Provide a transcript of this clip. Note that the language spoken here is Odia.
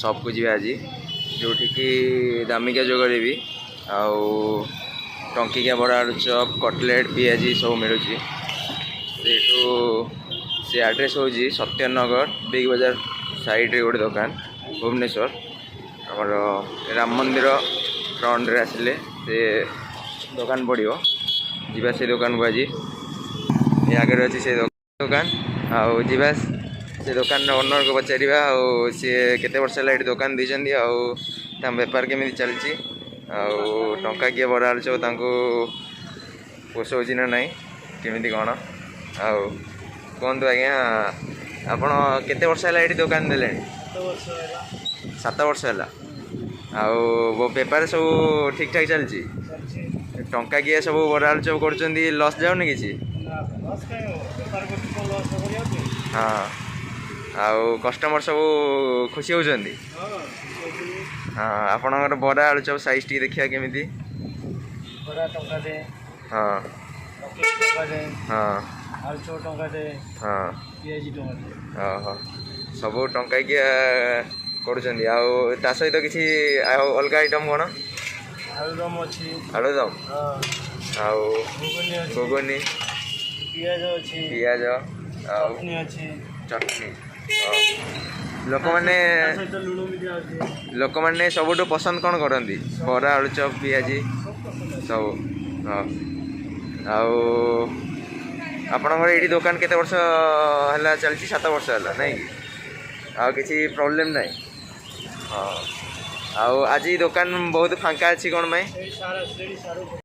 ସପ୍କୁ ଯିବା ଆଜି, ଯେଉଁଠିକି ଦାମିକିଆ ଯୋଗାଇବି ଆଉ ଟଙ୍କିକିଆ ବରା, ଆଳୁଚପ୍, କଟଲେଟ୍, ପିଆଜି ସବୁ ମିଳୁଛି ସେଇଠୁ। ସେ ଆଡ୍ରେସ୍ ହେଉଛି ସତ୍ୟନଗର, ବିଗ୍ ବଜାର ସାଇଡ଼୍ରେ ଗୋଟେ ଦୋକାନ, ଭୁବନେଶ୍ୱର। ଆମର ରାମ ମନ୍ଦିର ଫ୍ରଣ୍ଟରେ ଆସିଲେ ସେ ଦୋକାନ ପଡ଼ିବ। ଯିବା ସେ ଦୋକାନକୁ ଆଜି। ଏ ଆଗରେ ଅଛି ସେ ଦୋକାନ। ଆଉ ଯିବା ସେ ଦୋକାନର ଓନରକୁ ପଚାରିବା, ଆଉ ସିଏ କେତେ ବର୍ଷ ହେଲା ଏଠି ଦୋକାନ ଦେଇଛନ୍ତି, ଆଉ ତାଙ୍କ ବେପାର କେମିତି ଚାଲିଛି, ଆଉ ଟଙ୍କାକିଆ ବରା ଆଳୁଚପ ତାଙ୍କୁ ପୋଷଉଛି ନା ନାହିଁ, କେମିତି କ'ଣ। ଆଉ କୁହନ୍ତୁ ଆଜ୍ଞା, ଆପଣ କେତେ ବର୍ଷ ହେଲା ଏଠି ଦୋକାନ ଦେଲେଣି? 7 ବର୍ଷ ହେଲା। 7 ବର୍ଷ ହେଲା। ଆଉ ବେପାର ସବୁ ଠିକ୍ ଠାକ୍ ଚାଲିଛି? ଚାଲିଛି। ଟଙ୍କାକିଆ ସବୁ ବରା ଆଳୁଚପ କରୁଛନ୍ତି, ଲସ୍ ଯାଉନି କିଛି? ନା, ଲସ୍ କାହିଁ ହବ? ବେପାର କରୁଛୁ କ'ଣ ଲସ୍ କରିବାକୁ? ହଁ, ଆଉ କଷ୍ଟମର ସବୁ ଖୁସି ହେଉଛନ୍ତି? ହଁ, ଖୁସି ହଉଛନ୍ତି। ହଁ, ଆପଣଙ୍କର ବରା ଆଳୁଚପ ସାଇଜ୍ ଟିକେ ଦେଖିବା କେମିତି। ବରା ଟଙ୍କାଟେ, କଟଲେଟ୍ ଟଙ୍କାଟେ, ଆଳୁଚପ ଟଙ୍କାଟେ, ପିଆଜି ଟଙ୍କାଟେ। ଓହୋ, ସବୁ ଟଙ୍କାକିଆ କରୁଛନ୍ତି। ଆଉ ତା ସହିତ କିଛି ଆଉ ଅଲଗା ଆଇଟମ୍ କ'ଣ? ଆଳୁଦମ ଅଛି। ଆଳୁଦମ? ହଁ। ଆଉ ଘୁଗୁନି ଅଛି। ଘୁଗୁନି। ପିଆଜ ଅଛି। ପିଆଜ ଆଉ ଚଟଣି ଅଛି। ଚଟଣି। ହଁ। ଲୋକମାନେ ତା ସହିତ ଲୁଣ ବି ଦିଆହେଉଛି। ଲୋକମାନେ ସବୁଠୁ ପସନ୍ଦ କ'ଣ କରନ୍ତି? ବରା, ଆଳୁଚପ, ପିଆଜି? ସବୁ ପସନ୍ଦ ଅଛି। ସବୁ। ହଁ, ଆଉ ଆପଣଙ୍କର ଏଇଠି ଦୋକାନ କେତେ ବର୍ଷ ହେଲା ଚାଲିଛି? 7 ବର୍ଷ ହେଲା, ନାଇଁ କି? ଆଉ କିଛି ପ୍ରୋବ୍ଲେମ୍ ନାହିଁ? ହଁ, ଆଉ ଆଜି ଦୋକାନ ବହୁତ ଫାଙ୍କା ଅଛି, କ'ଣ ପାଇଁ? ଏଇ ସାର୍ ଆସିଲେଣି, ସାର୍।